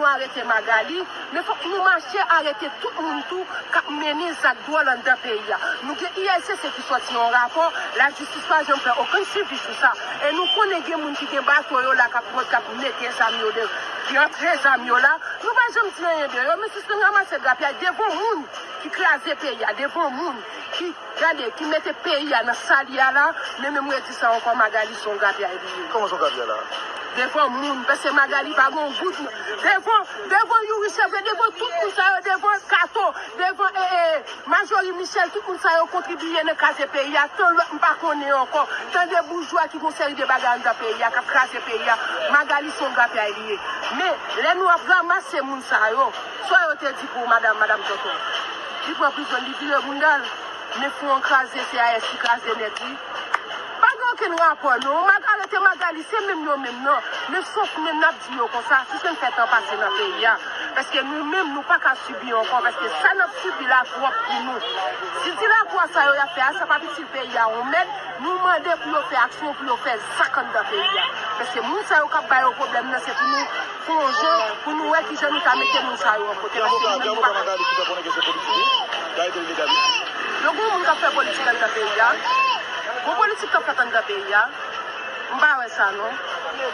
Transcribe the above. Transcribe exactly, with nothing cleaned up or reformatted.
Nou arete Magali, men fòk nou mache arete tout moun tou k ap mennen zak dwòl anndan peyi a. Nou gen I L C C ki sòti yon rapò, lajistis pa janm fè okenn swivi sou sa. E nou konnen gen moun ki gen bato yo la k ap, k ap mete zam yo de, ki rantre zam yo la. Nou pa janm di anyen de yo, men sispann ranmase grapyay devan moun ki kraze peyi a, devan moun ki, gade, ki mete peyi a nan sa l ye a la, men menm redi sa ankò, Magali se yon grapyay li ye. Kòman se yon grapyay la? Devan moun, paske Magali pa gen yon goud. Devan, devan Youri Chèvre, devan tout moun sa yo, devan Kato, devan, e, e, Majori Michel, tout moun sa yo kontribiye nan kraze peyi a, tan lòt m pa konnen ankò. Tan de boujwa ki gon seri de bagay anndan peyi a, k ap kraze peyi a, Magali se yon grapyay li ye. Men, lè nou ap ranmase moun sa yo, sa yo te di pou madanm, madanm Tonton. Li pran prizon, li vire bounda l. Men fwon an kraze, se A S ki kraze nèt li. Pa gen okenn rapò, non. Mag-, arete Magali, se menm yo menm, non. Men sof, men n ap di yo konsa, si se n fè tan pase nan peyi a. Paske nou menm, nou pa ka sibi ankò, paske sa n ap sibi la twòp pou nou. Si di lakwa sa yo y ap fè a, sa p ap itil peyi a yon mèd, nou mande pou yo fè aksyon, pou yo fè zak anndan peyi a. Paske moun sa yo k ap ba yo pwoblèm nan, se pou nou fè yon jan, pou nou wè kijan nou ka mete moun sa yo an kote. Gen avoka, gen avoka Magali ki fè konnen ke se politik li, y arete l ilegalman. Yo gen moun k ap fè politik anndan peyi a. Gon politik k ap fèt anndan peyi a. M pa wè sa, non.